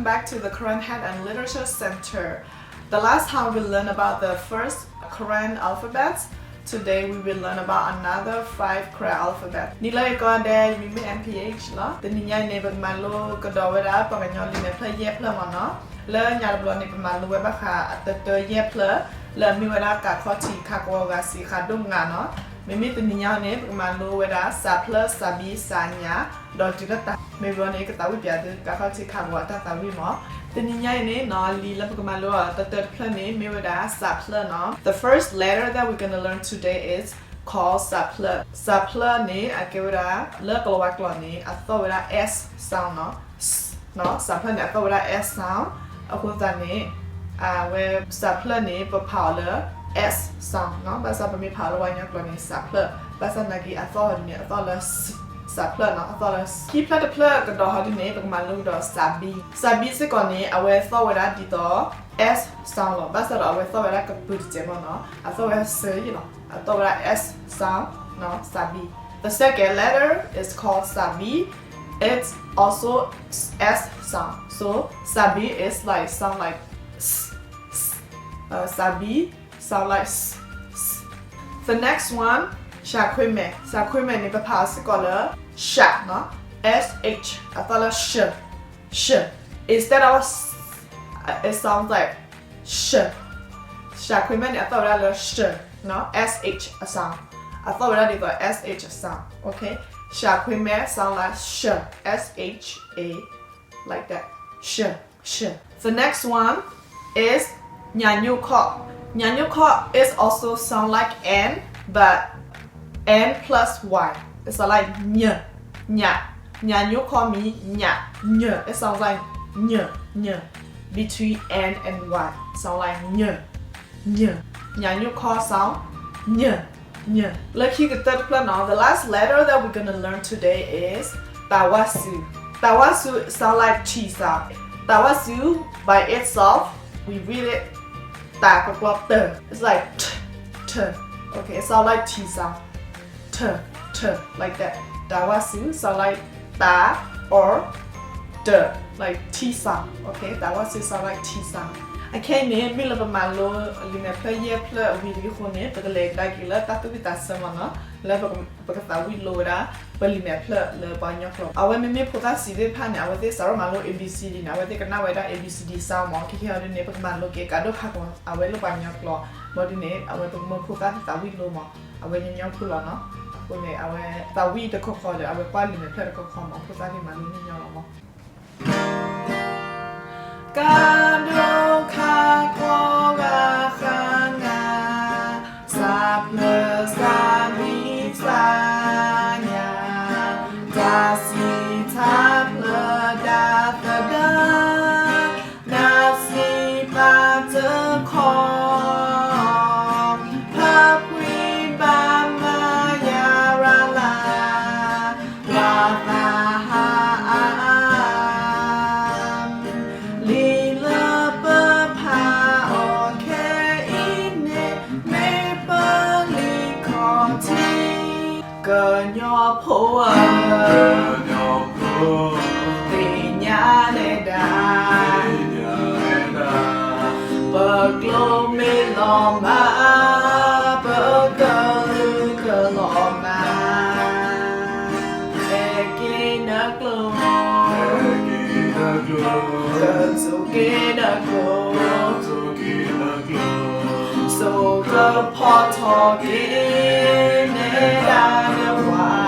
Back to the Karen Head and Literature Center. The last time we learned about the first Karen alphabets, today we will learn about another five Karen alphabets. နံၤလၢအံၤကိးဂၤဒဲး မ့မ့ၢ် M P H လီၤ. တနံၤညါအံၤန့ၣ် ပကမၤလိကဒီးဝဲဒၣ် ပှၤကညီလံာ်မဲာ်ဖျၢၣ်ယဲၢ်ဖျၢၣ်မ့ၢ်နီၤ. လၢညါတဘျီန့ၣ် ပမၤလိဝဲဘၣ်ဃးအတၢတၢယဲၢ်ဖျၢၣ် လၢအမ့ၢ်ဝဲဒၣ် ကးခီၣ်ထံး ခးကဝီၤ ဂၤစံး ဃးဒိၣ် ငးနီၤ. မ့မ့ၢ်တနံၤညါအံၤန့ၣ် ပကမၤလိဝဲဒၣ် စးဖျၢၣ်, စးဘံ, စးညါ, ဒီးတုၤလၢတၢ် မ့ၢ်ဘျီန့ၣ် ကသးဝံၣ်ပၠးသု ကးခီၣ်ထံး ခးကဝီၤ အတၢ်သးဝံၣ်မ့ၢ်. တနံၤညါအံၤန့ၣ်နီၤ လံာ်လၢပကမၤလိအီၤတၢတၢတဖျၢၣ်န့ၣ် မ့ၢ်ဝဲဒၣ် စးဖျၢၣ်နီၤ. The first letter that we're gonna learn today is called စးဖျၢၣ်. စးဖျၢၣ်န့ၣ် အကဲဝဲဒၣ် လၢကလၤဝါကျိာ်န့ၣ် အသီၣ်ဝဲဒ�s sound နီၤ. စးဖျၢၣ်န့ၣ် အသီၣ်ဝဲဒၣ် s sound. အဃိသတးန့ၣ် အဝဲ စးဖျၢၣ်န့ၣ် ပဖးအီၤလၢ s sound နီၤ. ဘၣ်ဆၣ်ပမ့ၢ်ဖးအီၤလၢပှၤကညီကျိာ်န့ၣ် စးဖျၢၣ်. ဘၣ်ဆၣ်နာ်က့ အသီၣ်ဟီဒ်န့ၣ် အသီၣ်လၢ စးဖျၢၣ်နီၤ. အသီၣ်လၢ ခံဖျၢၣ်တဖျၢၣ်ကဒီးဟီဒ်န့ၣ် ပကမၤလိကဒီး စးဘံ. စးဘံစ့ၢ်ကီးန့ၣ် အဝဲသီၣ်ဝဲဒၣ်ဒ်သိး s sound လီၤ. ဘၣ်ဆၣ်ဒီးအဝဲသီၣ်ဝဲဒၣ်ကပုာ်တစဲးမ့ၢ်နီၤ. အသီၣ်ဝဲဒၣ်စၢယံလီၤ. အသီၣ်ဝဲဒၣ် s sound နီၤ စးဘံ. The second letter is called စးဘံ. It's also s sound. So စးဘံ is like sound like s, s, uh, စးဘံ sound like s, s. The next one, စးခွ့မဲာ်. စးခွ့မဲာ်န့ၣ် ပဖးအီၤစ့ၢ်ကီးလၢ စးနီၤ. S H အသီၣ်လၢ စး, စး. Instead of s, uh, it sounds like စး. စးခွ့မဲာ်န့ၣ် အသီၣ်ဝဲဒၣ်လၢ စးနီၤ. S H အ sound. အသီၣ်ဝဲဒၣ်ဒ်သိး S H အ sound. Okay? စးခွ့မဲာ် sound like စး, S H A, like that. စး, စး. The next one is ညၣ်ညိၣ်ခီၣ်. ညၣ်ညိၣ်ခီၣ် is also sound like N, but N plus Y. It sound like ညၣ်, ညၣ်. ညၣ်ညိၣ်ခီၣ် mean ညၣ်, ညၣ်. It sounds like ညၣ်, ညၣ်. Between N and Y, sound like ညၣ်, ညၣ်. ညၣ်ညိၣ်ခီၣ် sound ညၣ်, ညၣ်. လၢခံကတၢၢ်တဖျၢၣ်နီၤ, the last letter that we're gonna learn today is တၢ်ဝၣ်စူၤ. တၢ်ဝၣ်စူၤ sound like T sound. တၢ်ဝၣ်စူၤ by itself, we read it တၢ်ကကျီတၢ်. It's like t, t. Okay, it sound like T sound. T, t, like that. တၢ်ဝၣ်စူၤ sound like တၢ် or တၢ်, like T sound. Okay, တၢ်ဝၣ်စူၤ sound like T sound. အခဲအံၤန့ၣ် မ့ၢ်လၢပမၤလိလံာ်မဲာ်ဖျၢၣ်ယဲၢ်ဖျၢၣ်ဝံၤလံအဃိန့ၣ် ပကလဲၤကဒါက့ၤလၢတၢ်သူၣ်ဝံၣ်သးဆၢမ့ၢ်နီၤ, လၢပကသးဝံၣ်လိဝဲဒၣ် ပလံာ်မဲာ်ဖျၢၣ်လၢပှၤကညီကျိာ်. အဝဲမ့မ့ၢ်ဖိသၣ်ဆံးသ့ၣ်တဖၣ်န့ၣ် အဝဲသ့ၣ်စးထီၣ်မၤလိ A B C D န့ၣ် အဝဲသ့ၣ်ကနၣ်ဝဲဒၣ် A B C D sound မ့ၢ်. ခဲခဲအံၤဒ်န့ၣ် ပကမၤလိက့ၤကးဒိၣ်ခးကီးအဝဲလၢပှၤကညီကျိာ်. ဘၣ်ဒ်န့ၣ် အဝဲပကမၢဖိသၣ်သ့ၣ်သးဝံၣ်လိမ့ၢ်, အဝဲညီညီဖိလီၤနီၤ. အဃိန့ၣ် အဝဲသးဝံၣ်တခီခီဒီး အဝဲကွၢ်လံာ်မဲာ်ဖျၢၣ်တခီခီမ့ၢ် ဖိသၣ်သ့ၣ်မၤလိန့ၢ်ညီလီၤမ့ၢ်. ကးဒိၣ်ခးကီးဂၤဃးနၤ, စးဖျၢၣ်စးဘံစးညါ, တၢ်စံးထါဖျၢၣ်တၢ်သဒါ, နၢ်စံးပာ်တခီ, ဖၢဖှံဘၣ်မၤယၤရၤလၤ, ပှၤသးဟးအါ လံာ်လၢပဖးအီၤခဲအံၤန့ၣ် မ့ၢ်ပလံာ်ခီၣ်ထံး ကညီဖိဧၢ, သ့ၣ်ညါနဲဒၣ်, ပကျိမ့ၢ်လီၤမၢ်, ပကလုာ်ကလီၤမၢ်, ဟဲက့ၤနကျိ ကဆိၣ်က့ၤနကျိ, ဆိၣ်ကဖီထီၣ်က့ၤ နဲဒၣ်နဝၤ